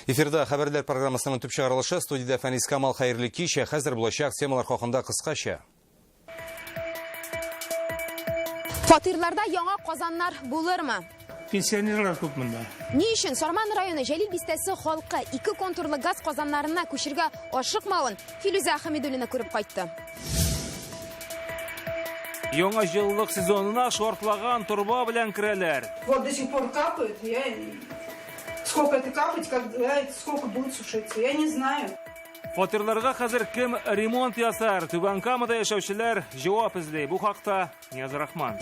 Эфирда хәбәрләр программасының төп чыгарылышы студиядә Фәнис Камал хәерле кич. Хәзер булачак темалар хакында кыскача. Фатирларда яңа казаннар булырмы? Пенсионерлар күп монда. Ни өчен Сарман районы Җәлил бистәсе халкы ике контурлы газ казаннарына күчергә ашыкмавын Филүзә Хәмидуллина күреп кайтты. Яңа җылылык сезонына шартлаган торба белән керәләр. Вот до сих пор капает, я Сколько это капать, когда это сколько будет сушиться, я не знаю. Фатирларга хәзер кем ремонт ясар? Түбән Камада яшәүчеләр җавап эзли. Бу хакта Нияз Рахман.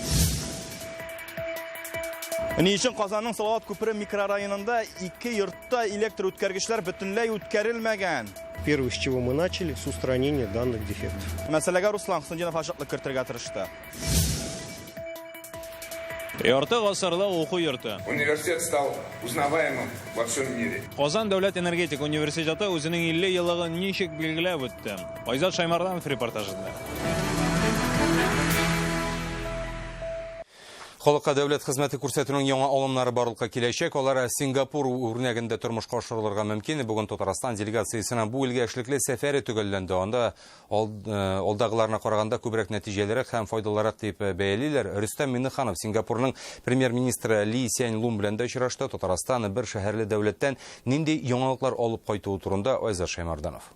Ни өчен Казанның Салават күпере микрорайонында ике йортта электр үткәргечләр бөтенләй үткәрелмәгән? Первое, с чего мы начали, с устранения данных дефектов. Мәсьәләгә Руслан Хөснетдинов ачыклык кертергә тырышты. Ярты гасырлы уку йорты. Университет стал узнаваемым во всем мире. Казан дәүләт энергетика университеты үзенең 50 еллыгын ничек билгеләп үтте? Айзат Шаймарданов репортажында. Халыкка дәүләт хезмәте күрсәтүнең яңа алымнары барлыкка киләчәк. Алар Сингапур үрнәгендә тормышка ашырылырга мөмкин. Бүген Татарстан делегациясенең бу илгә эшлекле сәфәре төгәлләнде. Анда алдагыларына караганда күбрәк нәтиҗәлерәк һәм файдалырак дип бәялиләр. Рөстәм Миңнеханов Сингапурның премьер-министры Ли Сянь Лун белән дә очрашты. Татарстан бер шәһәрле дәүләттән нинди яңалыклар алып кайтуы турында Айзат Шәймарданов.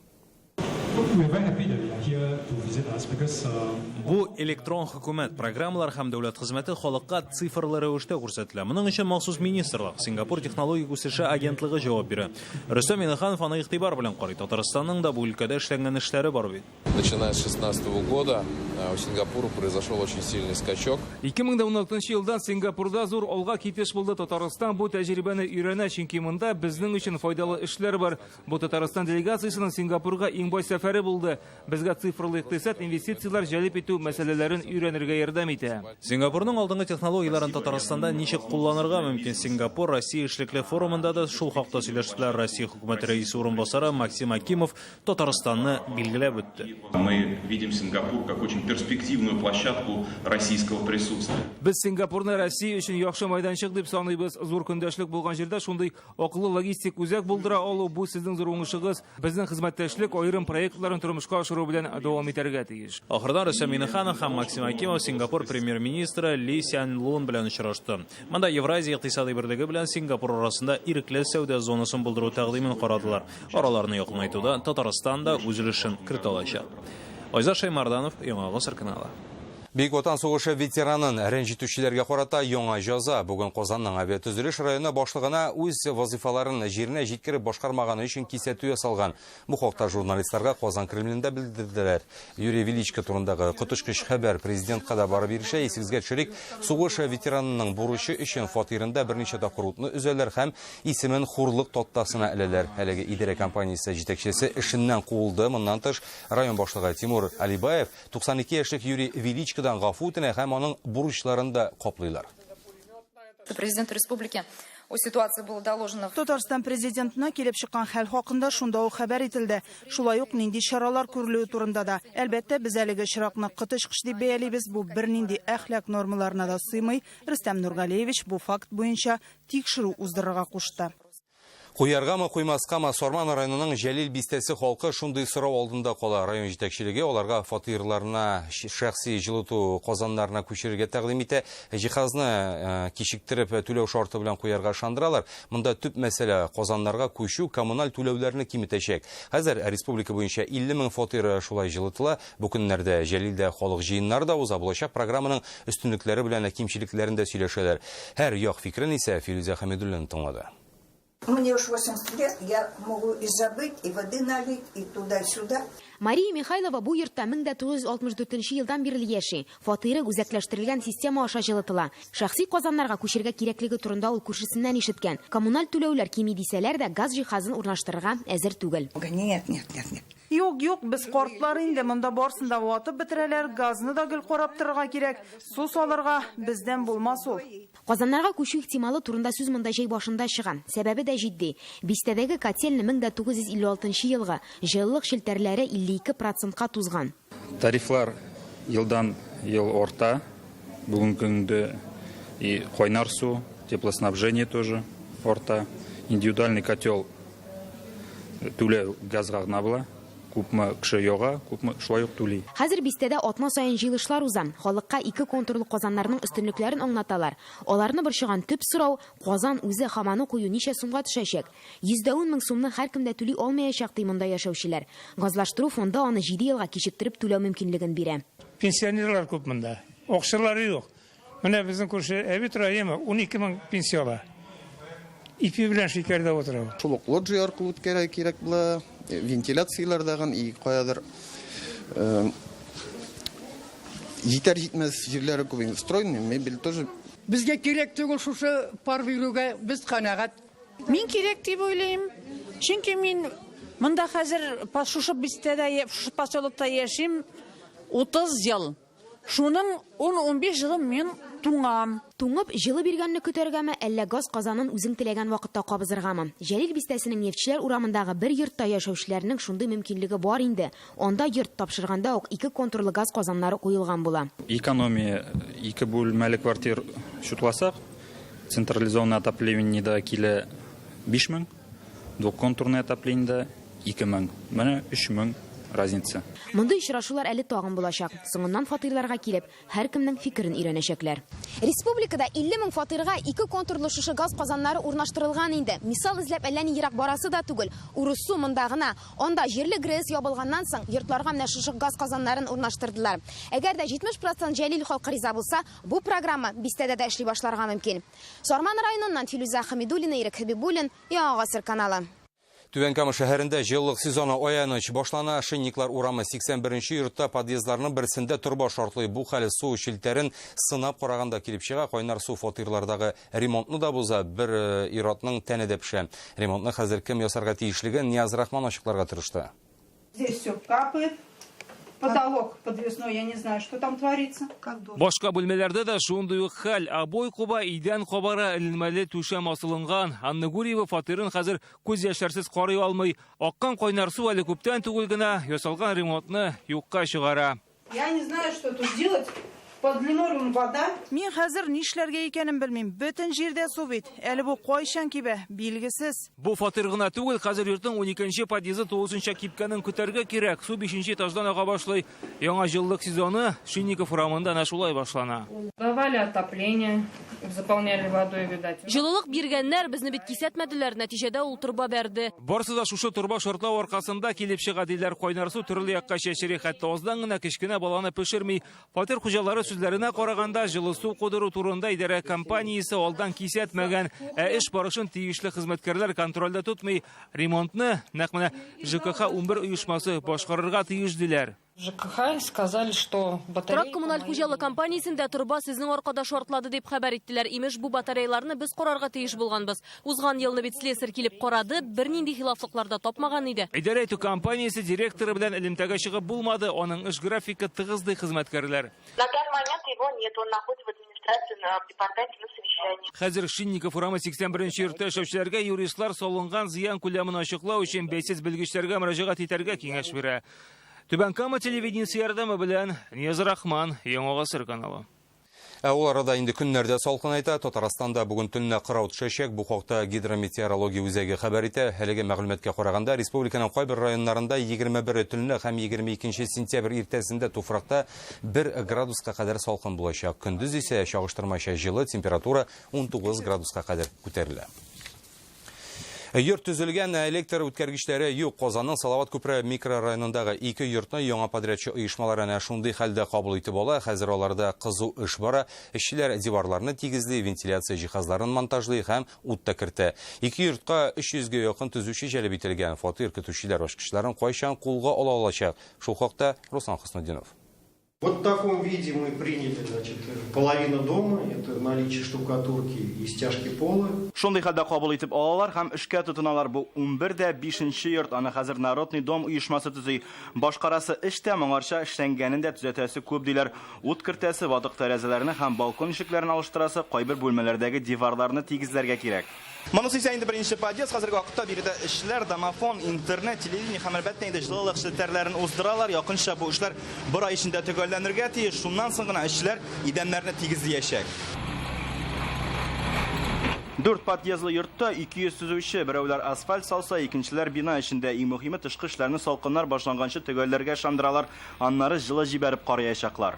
Бу электрон хөкүмәт, программалар һәм дәүләт хезмәте халыкка цифрлы рәвештә күрсәтелә. Моның өчен махсус министрлык, Сингапур технологик үсеше агентлыгы җавап бирә. Рөстәм Миңнеханов аны игътибар белән карый. Татарстанның да бу өлкәдә эшләнгән эшләре бар бит. Начиная с шестнадцатого года у Сингапура произошел очень сильный скачок. 2016 елдан Сингапурда зур алга китеш булды. Татарстан бу тәҗрибәне өйрәнә, чөнки монда безнең өчен файдалы эшләр бар. Бу Татарстан делегациясенең Сингапурга иң бай сәфәре булды. Безгә цифрлы икътисад, инвестицияләр җәлеп итү мәсьәләләрен өйрәнергә ярдәм итә. Сингапурның алдынгы технологияләрен Татарстанда ничек кулланырга мөмкин? Сингапур Россия эшлекле форумында да шул хакта сөйләштеләр. Россия хөкүмәте рәисе урынбасары Максим Акимов Татарстанны билгеләп үтте. Мы видим Сингапур как очень перспективную площадку российского присутствия. Без Сингапурны Россия өчен яхшы майданчык дип саныйбыз. Зур көндәшлек булган җирдә шундый акыллы логистик үзәк булдыра алу бу сезнең зур уңышыгыз. Безнең хезмәттәшлек аерым проектларын тормышка ашыру белән дәвам итәргә тиеш. Ахырда Рөстәм Миңнеханов һәм Максим Акимов Сингапур премьер-министры Ли Сянь Лун белән очрашты. Монда Евразия икътисадый берлеге белән Сингапур арасында ирекле сәүдә зонасын булдыру тәкъдимен карадылар. Араларны якынайтуда Татарстан да үз өлешен кертә алачак. Айзат Шәймарданов, Яңа Гасыр каналы. Бөек Ватан сугышы ветеранын рәнҗетүчеләргә карата яңа җәза. Бүген Казанның авиатөзелеш районы башлыгына үз вазифаларын җиренә җиткереп башкармаганы өчен кисәтү ясалган. Бу хакта журналистларга Казан Кремлендә белдерделәр. Юрий Величко турындагы коточкыч хәбәр президентка да барып ирешә. Исегезгә төшерик, сугыш ветеранының бурычы өчен фатирында берничә тапкыр утны өзәләр һәм исемен хурлык тактасына эләләр. Әлеге идарә компаниясе җитәкчесе эшеннән куылды. Моннан тыш, район башлыгы Тимур Алибаев 92 яшьлек Юрий Величкодан гафу үтенә һәм аның бурычларын да каплыйлар. Президенту республики о ситуации было доложено. Татарстан президентына килеп чыккан хәл хакында шунда ук хәбәр ителде. Шулай ук нинди чаралар күрелүе турында да. Әлбәттә, без әлеге очракны коточкыч дип бәялибез. Бу бернинди әхлак нормаларына да сыймый. Рөстәм Нургалиевич бу факт буенча тикшерү уздырырга кушты. Куяргамы, куймаскамы, Сарман районының Җәлил бистәсе халкы шундый сорау алдында кала. Район җитәкчелеге аларга фатирларына шәхси җылыту казаннарына күчерергә тәкъдим итә. Җиһазны кичектереп түләү шарты белән куярга ышандыралар. Монда төп мәсьәлә казаннарга күчү коммуналь түләүләрне киметәчәк. Хәзер республика буенча 50 мең фатир шулай җылытыла. Бу көннәрдә Җәлилдә халык җыеннары да уза. Булачак программаның өстенлекләре белән кимчелекләрен дә сөйләшәләр. Һәр як фикерен исә Филүзә Хәмидуллина тыңлады. Мне уж 80 лет, я могу и забыть, и воды налить, и туда-сюда. Мария Михайлова бу йортта 1964 елдан бирле яши. Фатиры үзәкләштерелгән система аша җылытыла. Шәхси казаннарга күчергә кирәклеге турында ул күршесеннән ишеткән. Коммуналь түләүләр кими дисәләр дә, газ җиһазын урнаштырырга әзер түгел. Нет, нет, нет, нет. Юк, юк, без картлар инде, монда барсын да ватып бетерәләр, газны да гел карап торырга кирәк, су салырга бездән булмас ул. Казаннарга күчү ихтималы турында сүз монда җәй башында чыга. Сәбәбе дә җитди. Бистәдәге котельный 1956 елгы, җылылык челтәрләре 52 процентка тузган. Тарифлар елдан ел арта. Бүгенге көндә и кайнар су, теплоснабжение тоже арта. Индивидуальный котел Түләү газга гына була. Күпме кеше яга, күпме шулай ук түли. Хәзер бистәдә атна саен җыелышлар уза. Халыкка ике контурлы казаннарның өстенлекләрен аңлаталар. Аларны борчыган төп сорау, казан үзе һәм аны кую ничә сумга төшәчәк? 110 мең сумны һәркем дә түли алмаячак, ди монда яшәүчеләр. Газлаштыру фонды аны 7 елга кичектереп түләү мөмкинлеген бирә. Пенсионерлар күп монда. Акчалары юк. Менә безнең күрше әби тора, яме, 12 мең пенсия ала. Ипи белән шикәрдә утыра. Шул ук лоджия аркылы үткәрә кирәк була, вентиляцияләр дагын и каядыр җитәр җитмәс җирләре күп инде. Встроенный мебель тоже. Безгә кирәк түгел шушы пар бирүгә, без канәгать. Мин кирәк дип уйлыйм. Чөнки мин монда хәзер шушы бистәдә, шушы поселокта яшим 30 ел. Шуның 10-15 елын мин туңам. Туңып, җылы биргәнне көтәргәме, әллә газ казанын үзең теләгән вакытта кабызыргамы? Җәлил бистәсенең Нефтьчеләр урамындагы бер йортта яшәүчеләрнең шундый мөмкинлеге бар инде. Анда йорт тапшырганда ук ике контурлы газ казаннары куелган була. Экономия ике бүлмәле квартир чутласак, централизованное отоплениедә килә 5000, двухконтурное отоплениедә 2000, менә 3000 разница. Мондый очрашулар әле тагын булачак. Соңыннан фатирларга килеп, һәркемнең фикерен өйрәнәчәкләр. Республикада 50 мең фатирга ике контурлы шушы газ казаннары урнаштырылган инде. Мисал эзләп әллә ни ерак барасы да түгел. Урыссу монда гына. Анда җирле ГРЭС ябылганнан соң йортларга менә шушы газ казаннарын урнаштырдылар. Әгәр дә 70% Җәлил халкы риза булса, бу программа бистәдә дә эшли башларга мөмкин. Сарман районыннан Филүзә Хамидуллина, Ирек Хәбибуллин, Яңа Гасыр каналы. Түбән Кама шәһәрендә җылылык сезоны аяныч башлана. Шинниклар урамы 81 йортта подъездларның берсендә торба шартлый. Бу хәл су челтәрен сынап караганда килеп чыга. Кайнар су фатирлардагы ремонтны да боза, бер ир-атның тәне дә пешә. Ремонтны хәзер кем ясарга тиешлеген Нияз Рахман ачыкларга тырышты. Здесь все капает. Потолок подвесной, я не знаю, что там творится. Башка бүлмәләрдә дә шундый ук хәл. Обой куба, идән кабара, эленмәле түшәм асылынган. Анна Гурьева фатирын хәзер күз яшьләрсез карый алмый. Аккан кайнар су әле күптән түгел генә ясалган ремонтны юкка чыгара. Я не знаю, что тут делать. Под линолеум вода. Мин хәзер нишләргә икәнен белмим. Бөтен җирдә су бит. Әле бу кайчан кибә, билгесез. Бу фатир гына түгел, хәзер йортның 12 подъезды тулысынча кипкәнен көтәргә кирәк. Су 5 этаждан ага башлый. Яңа җылылык сезоны Шинников урамында әнә шулай башлана. Давали отопление, заполняли водой, видать. Җылылык биргәннәр, безне бит кисәтмәделәр, нәтиҗәдә ул торба бәрде. Барсы да шушы торба шартлау аркасында килеп чыга диләр. Кайнар су төрле якка чәчри, хәтта аздан гына кечкенә баланы пешерми. Фатир хуҗалары сүзләренә караганда, җылы су кудыру турында идарә компаниясе алдан кисәтмәгән, ә эш барышын тиешле хезмәткәрләр контрольдә тотмый. Ремонтны нәкъ менә ЖКХ 11 оешмасы башкарырга тиеш диләр. ЖКХ сказали, что батарея... Торак коммуналь хуҗалык компаниясендә торба сезнең аркада шартлады дип хәбәр иттеләр. Имеш, бу батареяларны без карарга тиеш булганбыз. Узган елны бит слесарь килеп карады, бернинди хилафлыклар да тапмаган иде. Идарә итү компаниясе директоры белән элемтәгә чыгып булмады. Аның эш графигы тыгыз ди хезмәткәрләр. На данный момент его нет, он находится в администрации на департаменте на совещании. Хәзер Шинников урамы 81 йортта яшәүчеләргә юристлар салынган зыян күләмен ачыклау өчен бәйсез белгечләргә мөрәҗәгать итәргә киңәш бирә. Түбән Кама телевидениесе ярдәме белән Нияз Рахман, Яңа Гасыр каналы. Ә ул арада инде көннәрдә салкынайта. Татарстанда бүген төнлә кырау төшәчәк. Бу хакта гидрометеорология үзәге хәбәр итә. Әлеге мәгълүматка караганда, республиканың кайбер районнарында 21 төнлә һәм 22 сентябрь иртәсендә туфракта 1 градуска кадәр салкын булачак. Көндез исә чагыштырмача җылы, температура 19 градуска кадәр күтәрелә. Йорт төзелгән, электр үткәргечләре юк. Казанның Салават күпере микрорайонындагы ике йортны яңа подрядчы оешмалар әнә шундый хәлдә кабул итеп ала. Хәзер аларда кызу эш бара. Эшчеләр диварларны тигезли, вентиляция җиһазларын монтажлый һәм ут та кертә. Ике йортка 300гә якын төзүче җәлеп ителгән. Фатир көтүчеләр ачкычларын кайчан кулга ала алачак? Шул хакта Руслан Хөснетдинов. Вот в таком виде мы приняли, значит, половину дома, это наличие штукатурки и стяжки пола. Шундый хәлдә кабул итеп алалар һәм эшкә тотыналар. Бу 11дә 5нче йорт, аны хәзер Народный дом оешмасы төзи. Башкарасы эш тә моңарча эшләнгәнен дә төзәтәсе күп диләр. Ут кертәсе, ватык тәрәзәләрне һәм балкон ишекләрен алыштырасы, кайбер бүлмәләрдәге диварларны тигезләргә кирәк. Монысы исә инде беренче подъезд. Хәзерге вакытта биредә эшләр, домофон, интернет, телевидение һәм әлбәттә инде җылылык челтәрләрен уздыралар. Якынча бу эшләр бер ай эчендә төгәлләнергә тиеш. Шуннан соң гына эшчеләр идәннәрне тигезләячәк. Дүрт подъездлы йортта 200 төзүче, берәүләр асфальт салса, икенчеләр бина эчендә. Иң мөһиме тышкы эшләрне салкыннар башланганчы төгәлләргә ышандыралар, аннары җылы җибәреп караячаклар.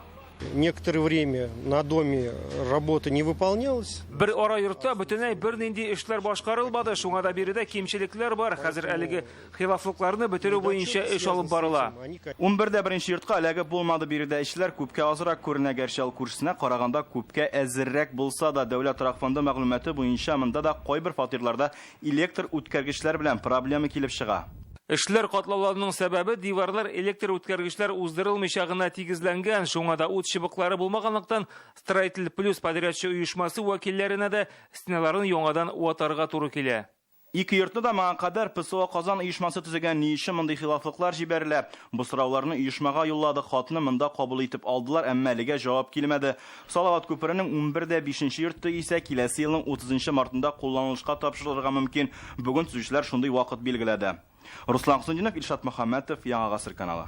Некоторое время на доме работа не выполнялась. Бер ара йортта бөтенләй бернинди эшләр башкарылмады, шуңа да биредә кимчелекләр бар. Хәзер әлеге хилафлыкларны бетерү буенча эш алып барыла. 11дә беренче йортка эләгеп булмады, биредә эшләр күпкә азрак күренә, гәрчә ул күршесенә караганда күпкә әзеррәк булса да, Дәүләт торак фонды мәгълүматы буенча монда да кайбер фатирларда электр үткәргечләр белән проблема килеп чыга. Эшләр катлаулануның сәбәбе диварлар электр үткәргечләр уздырылмыйча гына тигезләнгән, шуңа да ут чыбыклары булмаганлыктан Строитель Плюс подрядчы оешмасы вәкилләренә дә стеналарын яңадан ватарга туры килә. Ике йортны да моңа кадәр ПСО Казан оешмасы төзегән, ни өчен мондый хилафлыклар җибәрелә? Бу сорауларны оешмага юлладык, хатны монда кабул итеп алдылар, әмма әлегә җавап килмәде. Салават күперенең 11 дә 5 йорты исә киләсе елның 30 мартында кулланылышка тапшырылырга мөмкин. Бүген төзүчеләр шундый вакыт билгеләде. Руслан Хусендинов, Илшат Мөхәммәтов, Яңа Гасыр каналы.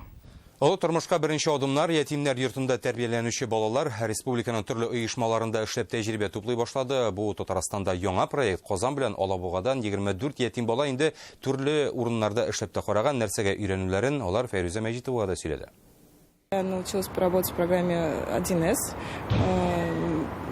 Олы тормышка беренче адымнар ятимнәр йортында тәрбияләнүче балалар республиканың төрле оешмаларында эшләп тәҗрибә туплый башлады. Бу Татарстанда яңа проект. Казан белән Алабугадан 24 ятим бала инде төрле урыннарда эшләп тә караган, нәрсәгә өйрәнүләрен алар Фәйрүзә Мәҗитовага да сөйләде. Я научилась поработать в программе 1С,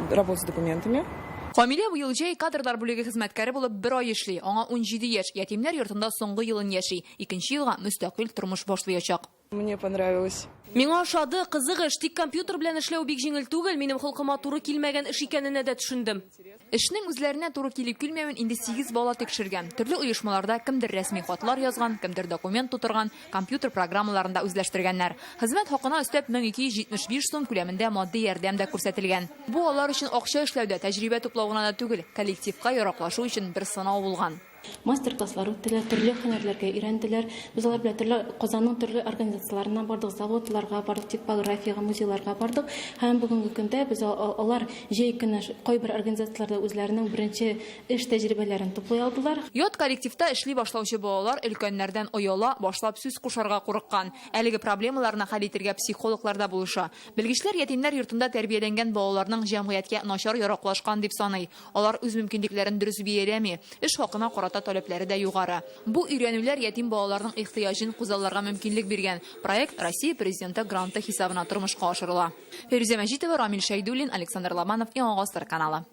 работать с документами. Камилә быел җәй кадрлар бүлеге хезмәткәре булып бер ай эшли. Аңа 17 яшь. Ятимнәр йортында соңгы елын яши. Икенче елга мөстәкыйль тормыш башлаячак. Мне понравилось. Миңа ошады, кызык эш, тик компьютер белән эшләү бик җиңел түгел, минем холкыма туры килмәгән эш икәненә дә төшендем. Эшнең үзләренә туры килеп килмәвен инде 8 бала тикшергән. Төрле оешмаларда кемдер рәсми хатлар язган, кемдер документ тутырган, компьютер программаларын да үзләштергәннәр. Хезмәт хакына өстәп 1275 сум күләмендә матди ярдәм дә күрсәтелгән. Бу алар өчен акча эшләүдә тәҗрибә туплау гына да түгел, коллективка яраклашу өчен бер сынау булган. Мастер-класслар үттеләр, төрле һөнәрләргә өйрәнделәр. Без алар белән төрле Казанның төрле организацияларына бардык, заводларга бардык, типографиягә, музейларга бардык. Һәм бүгенге көндә без алар җәй көне кайбер организацияларда үзләренең беренче эш тәҗрибәләрен туплый алдылар. Ят коллективта эшли башлаучы балалар өлкәннәрдән ояла, башлап сүз кушарга курыккан. Әлеге проблемаларны хәл итәргә психологлар да булыша. Белгечләр ятимнәр йортында тәрбияләнгән балаларның җәмгыятькә начар яраклашкан дип саный. Алар үз мөмкинлекләрен дөрес бәяләми, эш хакына карата таләпләре дә югары. Бу өйрәнүләр ятим балаларның ихтыяҗын күзалларга мөмкинлек биргән. Проект Россия президенты гранты хисабына тормышка ашырыла. Фәрүзә Мәҗитова, Рамил Шәйдуллин, Александр Лобанов, Яңа Гасыр каналы.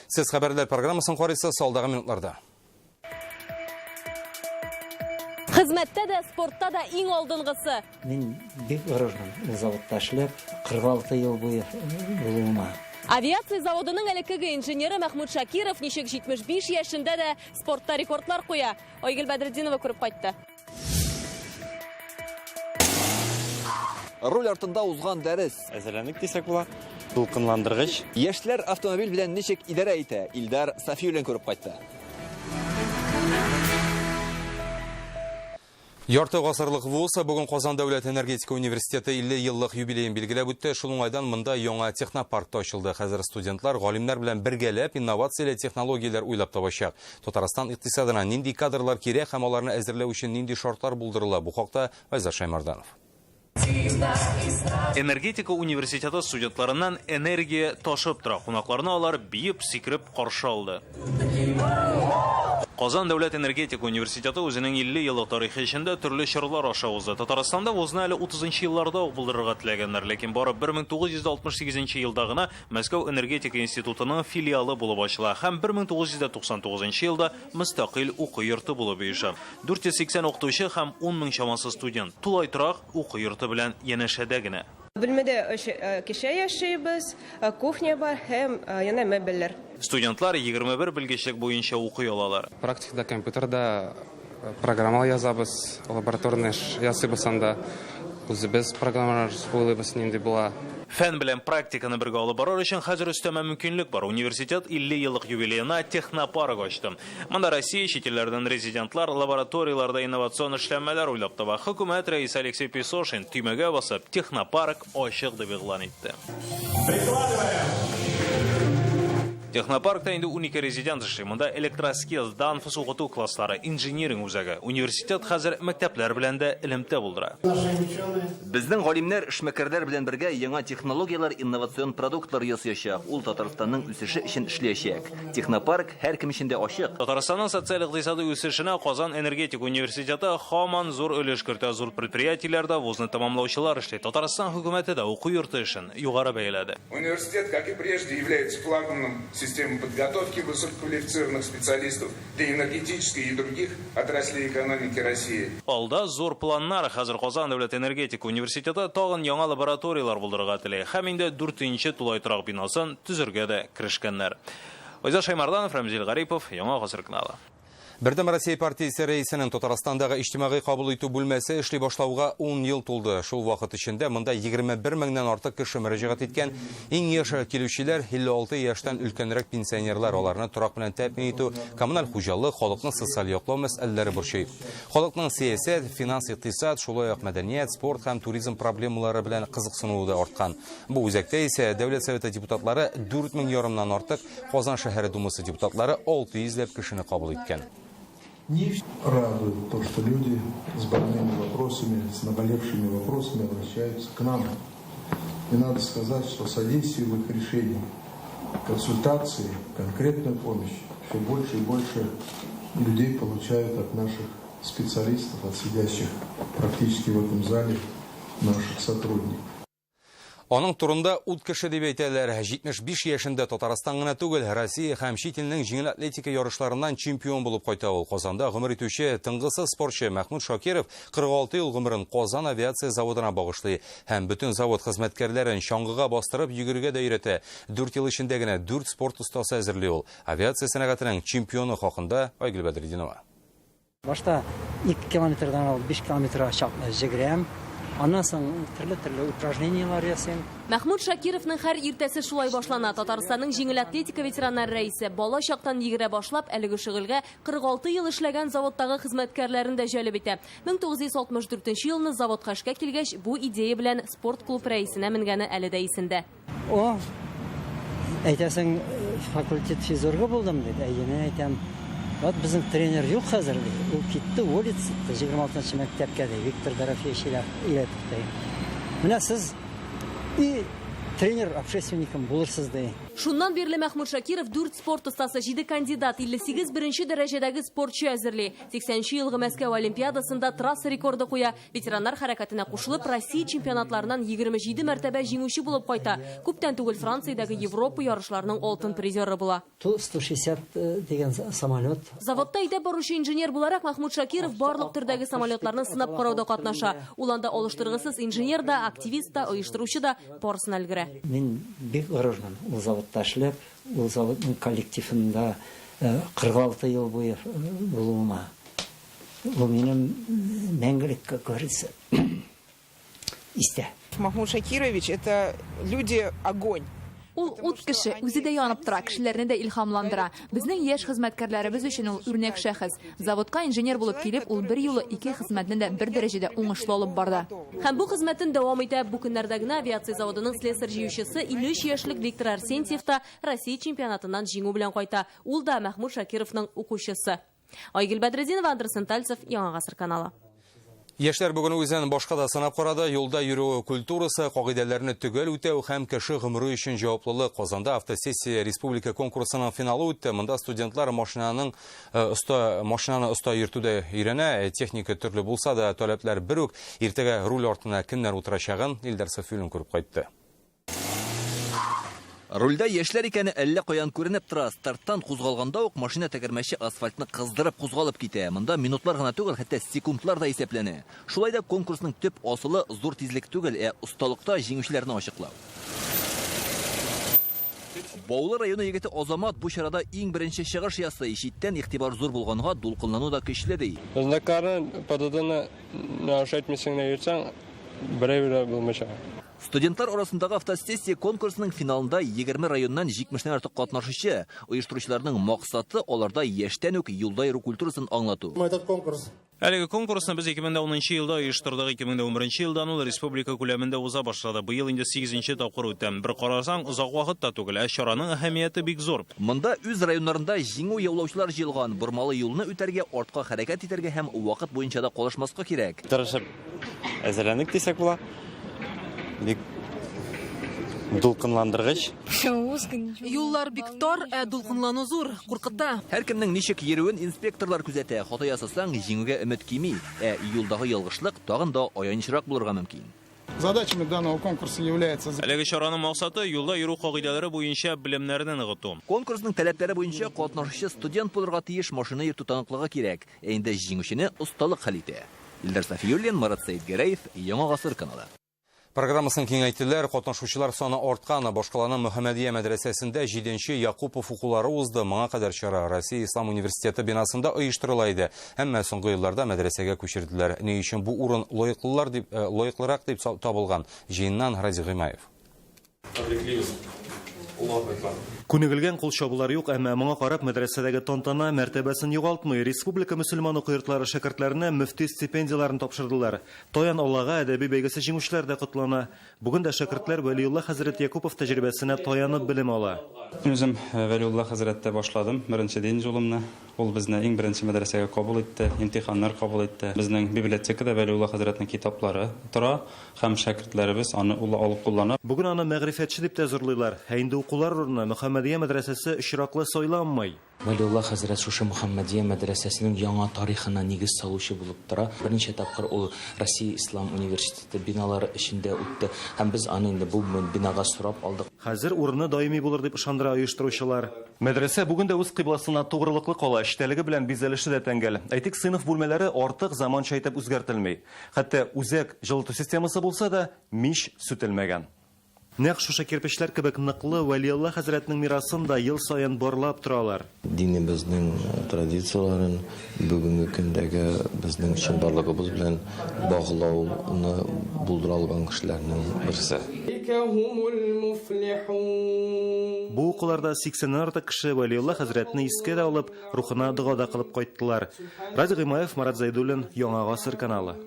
Сез хәбәрләр программасын карыйсыз алдагы минутларда. Хезмәттә дә, спортта да иң алдынгысы. Мин бик горурланам ул заводта эшләп, 46 ел буе булуыма. Авиация заводының элеккеге инженеры Мәхмүт Шакиров ничек 75 яшендә дә спортта рекордлар куя. Айгөл Бәдретдинова күреп кайтты. Руль артында узган дәрес. Әзерләндек дисәк була. Дулкынландыргыч. Яшьләр автомобиль белән ничек идарә итә? Илдар Сафиуллин күреп кайтты. Ярты гасырлык вуз бүген Казан дәүләт энергетика университеты 50 еллык юбилеен билгеләп үтте. Шул уңайдан монда яңа технопарк та ачылды. Хәзер студентлар галимнәр белән бергәләп инновацияле технологияләр уйлап табачак. Татарстан икътисадына нинди кадрлар кирәк һәм аларны әзерләү өчен нинди шартлар булдырыла? Бу хакта Айзат Шаймарданов. Энергетика университеты студентларыннан энергия ташып тора. Кунакларны алар биеп, сикереп каршы алды. Казан дәүләт энергетика университеты үзенең 50 еллык тарихы эчендә төрле чорлар аша узды. Татарстанда вузны әле 30 елларда ук булдырырга теләгәннәр, ләкин бары 1968 елда гына Мәскәү энергетика институтының филиалы булып ачыла һәм 1999 елда мөстәкыйль уку йорты булып оеша. 480 укытучы һәм 10 мең чамасы студент. Тулай торак уку йорты белән янәшәдә генә. Бүлмәдә өч кеше яшибез, кухня бар һәм яна мебельләр. Студентлар 21 белгечлек буенча укый алалар. Практикада компьютерда программалар язабыз, лабораторный эш ясыйбыз анда. Үзебез программалар уйлыйбыз, нинди була. Фән белән практиканы бергә алып барыр өчен хәзер өстәмә мөмкинлек бар. Университет 50 еллык юбилеена технопарк ачты. Монда Россия чит илләрдән резидентлар лабораторияларда инновацион эшләнмәләр уйлап таба. Хөкүмәт рәисе Алексей Песошин төймәгә басып технопарк ачык дип игълан итте. Технопаркта инде 12 резидент эшли. Монда Электроскилз, Данфос укыту класслары, инжиниринг үзәге. Университет хәзер мәктәпләр белән дә элемтә булдыра. Безнең галимнәр эшмәкәрләр белән бергә яңа технологияләр, инновацион продуктлар ясаячак. Ул Татарстанның үсеше өчен эшләячәк. Технопарк һәркем өчен дә ачык. Татарстанның социаль-икътисади үсешенә Казан энергетик университеты һаман зур өлеш кертә. Зур предприятиеләрдә вузны тәмамлаучылар эшли. Татарстан хөкүмәте дә уку йорты эшен югары бәяләде. Университет, как и прежде, является флагманом системы подготовки высококвалифицированных специалистов для энергетической и других отраслей экономики России. Алда зур планнар. Хәзер Казан дәүләт энергетика университеты тагын яңа лабораторияләр булдырырга тели. Һәм инде 4нче тулай торак бинасын төзергә дә керешкәннәр. Айзат Шаймарданов, Рәмзил Гарипов, Яңа Гасыр каналы. Бердәм Россия партиясе рәисенең Татарстандагы иҗтимагый кабул итү бүлмәсе эшли башлауга 10 ел тулды. Шул вакыт эчендә монда 21 меңнән артык кеше мөрәҗәгать иткән. Иң яшь килүчеләр 56 яшьтән өлкәнрәк пенсионерлар. Аларны торак белән тәэмин итү, коммуналь хуҗалык, халыкны социаль яклау мәсьәләләре борчый. Халыкның сәясәт, финанс, икътисад, шулай ук мәдәният, спорт һәм туризм проблемалары белән кызыксынуы да арткан. Бу үзәктә исә Дәүләт Советы депутатлары 4 мең ярымнан артык, Казан шәһәре Думасы депутатлары 600 ләп кешене кабул иткән. Радует то, что люди с больными вопросами, с наболевшими вопросами обращаются к нам. И надо сказать, что содействие в их решении, консультации, конкретную помощь все больше и больше людей получают от наших специалистов, от сидящих практически в этом зале наших сотрудников. Аның турында ут кеше дип әйтәләр. 75 яшендә Татарстан гына түгел, Россия һәм чит илнең җиңел атлетика ярышларыннан чемпион булып кайта ул. Казанда гомер итүче тынгысыз спортчы Мәхмүт Шакиров 46 ел гомерен Казан авиация заводына багышлый һәм бөтен завод хезмәткәрләрен чаңгыга бастырып йөгерергә дә өйрәтә. 4 ел эчендә генә 4 спорт остасы әзерли ул. Авиация сәнәгатенең чемпионы хакында Айгөл Бәдретдинова. Башта 2 километрдан алып 5 километрга чаклы йөгерәм. Аннан соң төрле-төрле упражнениелар ясыйм. Мәхмүт Шакировның һәр иртәсе шулай башлана. Татарстанның җиңел атлетика ветераннары рәисе бала чактан йөгерә башлап, әлеге шөгыльгә 46 ел эшләгән заводтагы хезмәткәрләрен дә җәлеп итә. 1964 елны заводка эшкә килгәч, бу идея белән спорт клуб рәисенә менгәне әле дә исендә. О, әйтәсең, факультет физругы булдым дип, әйе, мин әйтәм. Вот безнең тренер юк хәзер ди. Ул китте, уволиться итте, 26 мәктәпкә ди, Виктор Дорофеевич Иләтов ди. Менә сез и тренер общественником булырсыз ди. Шуннан бирле Мәхмүт Шакиров 4 спорт остасы, 7 кандидат, 58 беренче дәрәҗәдәге спортчы әзерли. 80 елгы Мәскәү Олимпиадасында трасса рекорды куя. Ветераннар хәрәкәтенә кушылып, Россия чемпионатларыннан 27 мәртәбә җиңүче булып кайта. Күптән түгел Франциядәге Европа ярышларының алтын призеры була. Ту-160 дигән самолет. Заводта әйдәп баручы инженер буларак Мәхмүт Шакиров барлык төрдәге самолетларны сынап карауда катнаша. Ул анда алыштыргысыз инженер да, активист та, оештыручы да барысына өлгерә. Мин бик горурланам ул заводта эшләп, ул заводның коллективында 46 ел буе булуыма. Ул минем мәңгелек, как говорится, истә. Махмуд Шакирович это люди огонь. Ул ут кеше, үзе дә янып тора, кешеләрне дә илһамландыра. Безнең яшь хезмәткәрләребез өчен ул үрнәк шәхес. Заводка инженер булып килеп, ул бер юлы ике хезмәтне дә бер дәрәҗәдә уңышлы алып барды. Һәм бу хезмәтен дәвам итә. Бу көннәрдә генә авиация заводының слесарь җыючысы 53 яшьлек Виктор Арсентьев та Россия чемпионатыннан җиңү белән кайта. Ул да Мәхмүт Шакировның укучысы. Айгөл Бәдретдинова, Андрей Тальцев, Яңа Гасыр каналы. Яшьләр бүген үзен башка да сынап карады. Юлда йөрү культурасы, кагыйдәләрне төгәл үтәү һәм кеше гомере өчен җаваплылык. Казанда автосессия республика конкурсының финалы үтте. Монда студентлар машинаны оста йөртүдә өйрәнә. Техника төрле булса да, таләпләр бер үк. Иртәгә руль артына кемнәр утырачагын Илдар Сафиуллин күреп кайтты. Рульдә яшьләр икәне әллә каян күренеп тора. Старттан кузгалганда ук машина тәгәрмәче асфальтны кыздырып кузгалып китә. Монда минутлар гына түгел, хәтта секундлар да исәпләнә. Шулай да конкурсның төп асылы зур тизлек түгел, ә осталыкта җиңүчеләрне ачыклау. Баулы районы егете Азамат бу чарада иң беренче чыгыш ясый. Читтән игътибар зур булганга дулкынлану да көчле ди. Знакларны ПДДны нарушать итмәсәң дә йөрсәң, берәү дә булмыйча. Студентлар арасындагы автосессия конкурсының финалында 20 районнан 70-тән артык катнашучы. Оештыручыларның максаты аларда яшьтән үк юлда йөрү культурасын аңлату. Этот конкурс Әлеге конкурсны без 2010 елда оештырдык. 2011 елдан ул республика күләмендә уза башлады. Быел инде 8 тапкыр үтә. Бер карасаң, озак вакыт та түгел, ә чараның әһәмияте бик зур. Монда үз районнарында җиңү яулаучылар җыелган. Бормалы юлны үтәргә, артка хәрәкәт итәргә һәм вакыт буенча да калышмаска кирәк. Тырышып әзерләндек дисәк була. Бик дулкынландыргыч. Юллар бик тар, ә дулкынлану зур, куркыта. Һәркемнең ничек йөрүен инспекторлар күзәтә. Хата ясасаң, җиңүгә өмет кими, ә юлдагы ялгышлык тагын да аянычрак булырга мөмкин. Задачами данного конкурса является Әлеге чараның максаты юлда йөрү кагыйдәләре буенча белемнәрне ныгыту. Конкурсның таләпләре буенча катнашучы студент булырга тиеш, машина йөртү таныклыгы кирәк. Ә инде җиңүчене осталык хәл итә. Илдар Сафиуллин, Марат Сәетгәрәев, Яңа Гасыр каналы. Программасын киңәйттеләр, катнашучылар саны арткан. Башкаланың Мөхәммәдия мәдрәсәсендә 7-нче Якупов укулары узды. Моңа кадәр чара Россия Ислам университеты бинасында оештырыла иде. Әмма соңгы елларда мәдрәсәгә күчерделәр. Ни өчен бу урын лаеклылар дип, лаеклырак дип табылган? Җыеннан Разил Гыймаев. Күнегелгән кул чабулар юк, әмма моңа карап мәдрәсәдәге тантана мәртәбәсен югалтмый. Республика мөселман уку йортлары шәкертләренә мөфти стипендияләрен тапшырдылар. Таян Аллага әдәби бәйгесе җиңүчеләр дә котлана. Бүген дә шәкертләр Вәлиулла хәзрәт Якупов тәҗрибәсенә таянып белем ала. Мин үзем Вәлиулла хәзрәттә башладым беренче дин юлымны. Ул безне иң беренче мәдрәсәгә кабул итте, имтиханнар кабул итте. Безнең библиотекада Вәлиулла хәзрәтнең китаплары тора һәм шәкертләребез аны ул алып куллана. Бүген аны мәгърифәтче дип тә зурлыйлар. Ә инде укулар урыны Мөхәммәдия мәдрәсәсе очраклы сайланмый. Вәлиулла хәзрәт шушы Мөхәммәдия мәдрәсәсенең яңа тарихына нигез салучы булып тора. Берничә тапкыр ул Россия Ислам университеты биналары эчендә үтте һәм без аны инде бу бинага сорап алдык. Хәзер урыны даими булыр дип ышандыра оештыручылар. Мәдрәсә бүген дә үз кыйбласына тугрылыклы кала, эчтәлеге белән бизәлеше дә тәңгәл. Әйтик, сыйныф бүлмәләре артык заманча итеп үзгәртелми. Хәтта үзәк җылыту системасы булса да, мич сүтелмәгән. Нәкъ шушы кирпечләр кебек ныклы Вәлиулла хәзрәтнең мирасын да ел саен барлап торалар. Динебезнең традицияләрен бүгенге көндәге безнең чынбарлыгыбыз белән баглауны булдыра алган кешеләрнең берсе. Бу укуларда 80-нән артык кеше Вәлиулла хәзрәтне искә дә алып, рухына дога да кылып кайттылар. Радик Гыймаев, Марат Зәйдуллин, Яңа Гасыр каналы.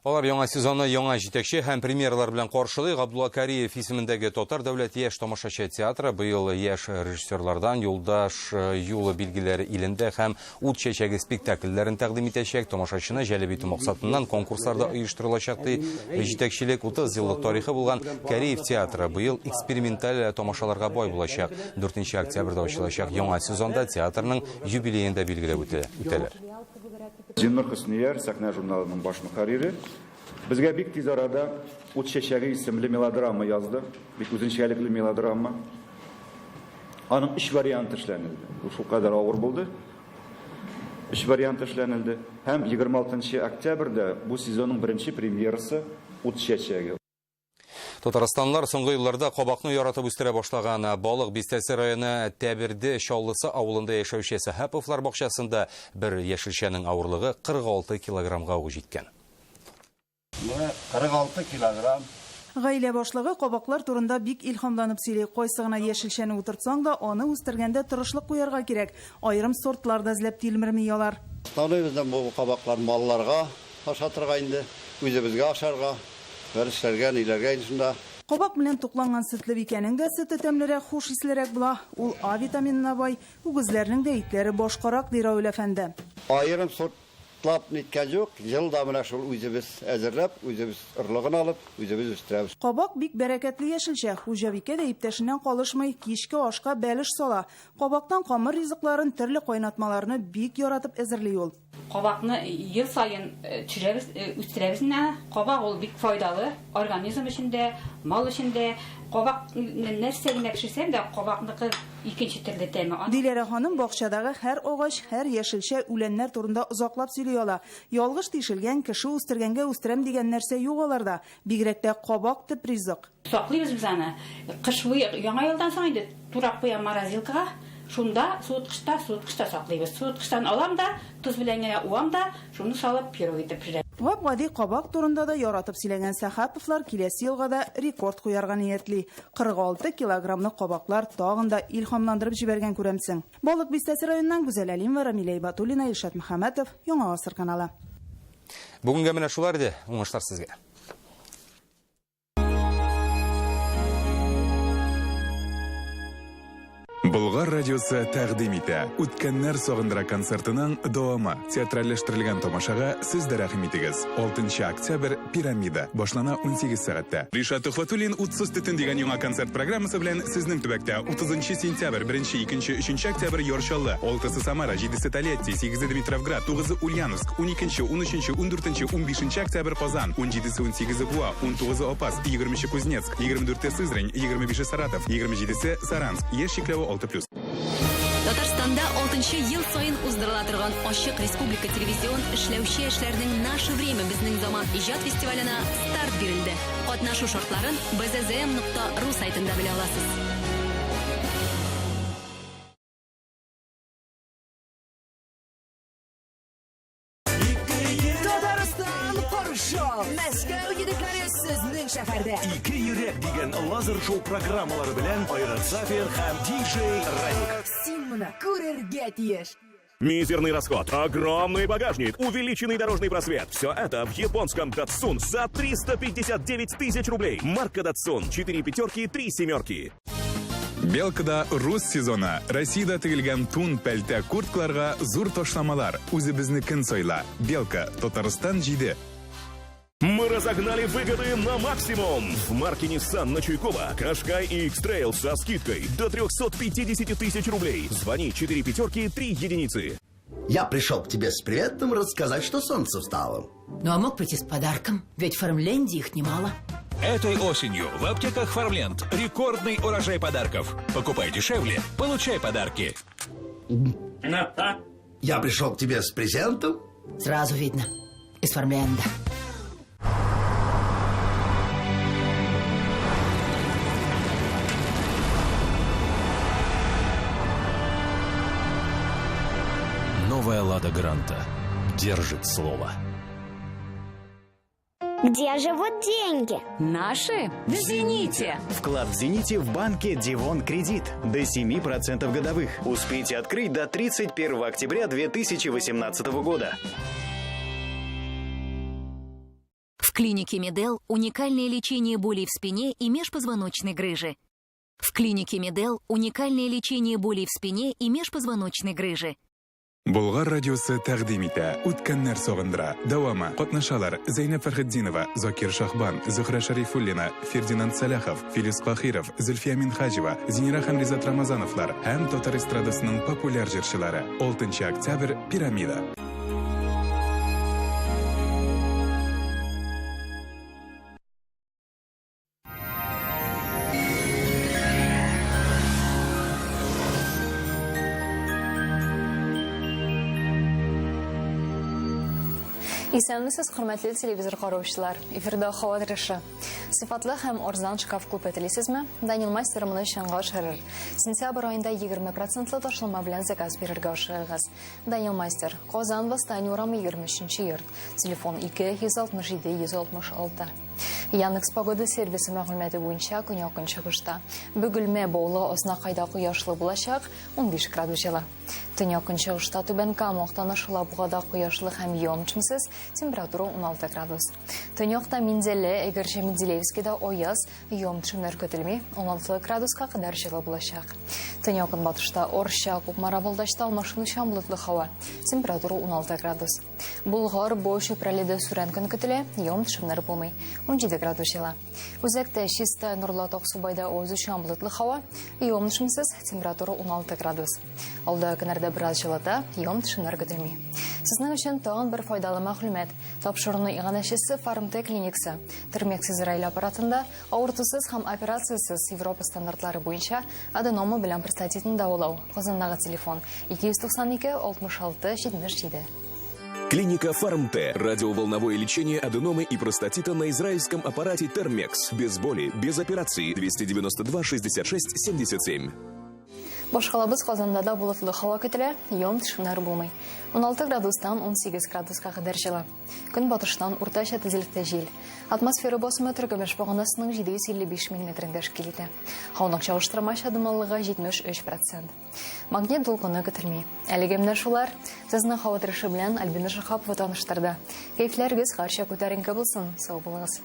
Алар яңа сезонны яңа җитәкче һәм премьералар белән каршылый. Габдулла Кариев исемендәге Татар дәүләт яшь тамашачы театры быел яшь режиссерлардан Юлдаш юлы билгеләре илендә һәм Ут чәчәге спектакльләрен тәкъдим итәчәк. Тамашачыны җәлеп итү максатыннан конкурслар да оештырылачак, ди җитәкчелек. 30 еллык тарихы булган Кариев театры быел эксперименталь тамашаларга бай булачак. 4 октябрьдә ачылачак яңа сезонда театрның юбилеен дә билгеләп үтәләр. Зиннур Хөснияр, Сәхнә журналының баш мөхәррире, безгә бик тиз арада Ут чәчәге исемле мелодрама язды. Бик үзенчәлекле мелодрама. Аның өч варианты эшләнелде. Бу шулкадәр авыр булды. Өч вариант эшләнелде. Һәм 26 октябрьдә бу сезонның беренче премьерасы Ут чәчәге. Татарстанлылар соңгы елларда кабакны яратып үстерә башлаган. Балык Бистәсе районы Тәберде Чаллысы авылында яшәүче Сәхәповлар бакчасында бер яшелчәнең авырлыгы 46 килограммга ук җиткән. Менә 46 килограмм. Гаилә башлыгы кабаклар турында бик илһамланып сөйли. Кайсы гына яшелчәне утыртсаң да, аны үстергәндә тырышлык куярга кирәк. Аерым сортлар да эзләп тилмерми алар. Таныйбыз бу кабаклар малларга ашатырга инде, үзебезгә ашарга, бәлешләргә, ниләргә инде шунда. Кабак белән тукланган сөтле бикәнең дә сөте тәмлерәк, хуш ислерәк була. Ул А витаминына бай, үгезләрнең дә итләре башкарак, ди Равил әфәнде. Аерым сортлап ниткән юк, ел да менә шул үзебез әзерләп, үзебез орлыгын алып, үзебез үстерәбез. Кабак бик бәрәкәтле яшелчә. Хуҗабикә дә иптәшеннән калышмый, кичке ашка бәлеш сала. Кабактан камыр ризыкларын, төрле кайнатмаларны бик яратып әзерли ул. Кабакны ел саен төшерәбез, үстерәбез менә. Кабак ул бик файдалы организм өчен дә, мал өчен дә. Кабак нәрсә генә пешерсәң дә, кабакныкы икенче төрле тәме. Диләрә ханым бакчадагы һәр агач, һәр яшелчә, үләннәр турында озаклап сөйли ала. Ялгыш тишелгән, кеше үстергәнгә үстерәм дигән нәрсә юк аларда. Бигрәк тә кабак төп ризык. Саклыйбыз без аны. Кыш буе, Яңа елдан соң инде турап куям морозилкага. Шунда суыткычта, суыткычта саклыйбыз. Суыткычтан алам да, тоз белән генә уам да, шуны салып пирог итеп пешерәм. Гап-гади кабак турында да яратып сөйләгән Сәхәповлар киләсе елга да рекорд куярга ниятли. 46 килограммлы кабаклар тагын да илһамландырып җибәргән күрәмсең. Балык Бистәсе районыннан Гүзәл Әлимова, Рамилә Ибатуллина, Илшат Мөхәммәтов, Яңа Гасыр каналы. Бүгенгә менә шулар иде. Уңышлар сезгә. Болгар радиосы тәкъдим итә. Үткәннәр сагындыра концертының дәвамы. Театральләштерелгән тамашага сез дә рәхим итегез. 6 октябрь Пирамида. Башлана 18 сәгатьтә. Ришат Төхвәтуллин Утсыз төтен дигән яңа концерт программасы белән сезнең төбәктә. 30 сентябрь, 1, 2, 3 октябрь Яр Чаллы, 6 Самара, 7 Тольятти, 8 Димитровград, 9 Ульяновск, 12, 13, 14, 15 октябрь Казан, 17, 18 Буа, 19 Апас, 20 Кузнецк, 24 Сызрань, 25 Саратов, 27 Саранск. Яшь чикләве 6+. Татарстанда 6 ел саен уздырыла торган ачык республика телевизион эшләүче яшьләрнең Наше время безнең заман иҗат фестиваленә старт бирелде. Катнашу шартларын bzzm.ru сайтында белә аласыз. Татарстан каршы ал! Мәскәү егетләре сезнең шәһәрдә! Ике йөрәк дигән лазер-шоу программалары белән Айрат Сафин һәм диджей Радик. Син моны күрергә тиеш! Мизерный расход, огромный багажник, увеличенный дорожный просвет. Все это в японском Datsun за 359 тысяч рублей. Марка Datsun. 4 пятерки, 3 семерки. Белкада рус сезоны. Россиядә тегелгән тун, пәлтә, курткаларга зур ташламалар. Үзебезнекен сайла. Белка, Татарстан 7. Мы разогнали выгоды на максимум. В марке Nissan на Чуйкова Кашкай и X-Trail со скидкой до 350 тысяч рублей. Звони 4 пятерки 3 единицы. Я пришел к тебе с приветом рассказать, что солнце встало. Ну а мог прийти с подарком, ведь в Фармленде их немало. Этой осенью в аптеках Фармленд рекордный урожай подарков. Покупай дешевле, получай подарки. Я пришел к тебе с презентом. Сразу видно, из Фармленда. Новая «Лада Гранта» держит слово. Где живут деньги? Наши? В «Зените». Вклад в «Зените» в банке «Дивон Кредит» до 7% годовых. Успейте открыть до 31 октября 2018 года. В клинике Медел уникальное лечение болей в спине и межпозвоночной грыжи. В клинике Медел уникальное лечение болей в спине и межпозвоночной грыжи. Болгар радиосы тәкъдим итә. Үткәннәр сагындыра. Дәвамы. Катнашалар Зәйнәб Фәрхетдинова, Закир Шахбан, Зөһрә Шәрифуллина, Фердинанд Сәлахов, Филис Кахиров, Зөлфия Минхаҗева, Зинира һәм Ризат Рамазановлар һәм татар эстрадасының популяр җырчылары. 6 октябрь, Пирамида. Исәнмесез, хөрмәтле телевизор караучылар. Эфирда һава торышы. Сыйфатлы һәм арзан шкаф күпе телисезме? Данил Мастер моны чынга ашырыр. Сентябрь аенда 20 процентлы ташлама белән заказ бирергә ашыгыгыз. Данил Мастер, Казан, Восстание урамы 23 йорт. Телефон 2 167 166. Яндекс Погода сервисы мәгълүматы буенча көньяк көнчыгышта. Бөгелмә, Баулы, Азнакайда кояшлы булачак, 15 градус җылы. Төньяк көнчыгышта Түбән Кама, Актаныш, Алабугада кояшлы һәм явым-төшемсез, температура 16 градус. Төньякта Минзәлә, Әгерҗе, Менделеевскида аяз, явым-төшемнәр көтелми, 16 градуска кадәр җылы булачак. Төньяк көнбатышта Орча, Кукмара, Балтачта алмашынучан болытлы һава, температура 16 градус. Болгар, Буа, Чүпрәледә сүрән көн көтелә, явым-төшемнәр булмый, 17 градус җылы. Үзәктә Чистай, Нурлат, Аксубайда үзүчән болытлы һава, явым-төшемсез, температура 16 градус. Алда көннәрдә бераз җылыта, явым-төшемнәр көтелми. Сезнең өчен тагын бер файдалы мәгълүмат. Тапшыруны иганәчесе Фармтек клиникасы. Термекс Израиль аппаратында авыртусыз һәм операциясез Европа стандартлары буенча аденома белән простатитны дәвалау. Казандагы телефон 292 66 77. Клиника Фармте. Радиоволновое лечение аденомы и простатита на израильском аппарате Термекс. Без боли, без операции. 292 66 77. Башкалабыз Казанда да болытлы һава көтелә, явым-төшемнәр булмый. 16 градустан 18 градуска кадәр җылы. Көнбатыштан уртача тизлектә җил. Атмосфера басымы Төркемеш баганасының 755 миллиметрын тәшкил итә. Һаваның чагыштырмача дымлылыгы 73 процент. Магнит дулкыны көтелми. Әлегә менә шулар. Сезне һава торышы белән Альбина Шахапова таныштырды. Кәефләрегез һәрчак күтәренке булсын. Сау булыгыз.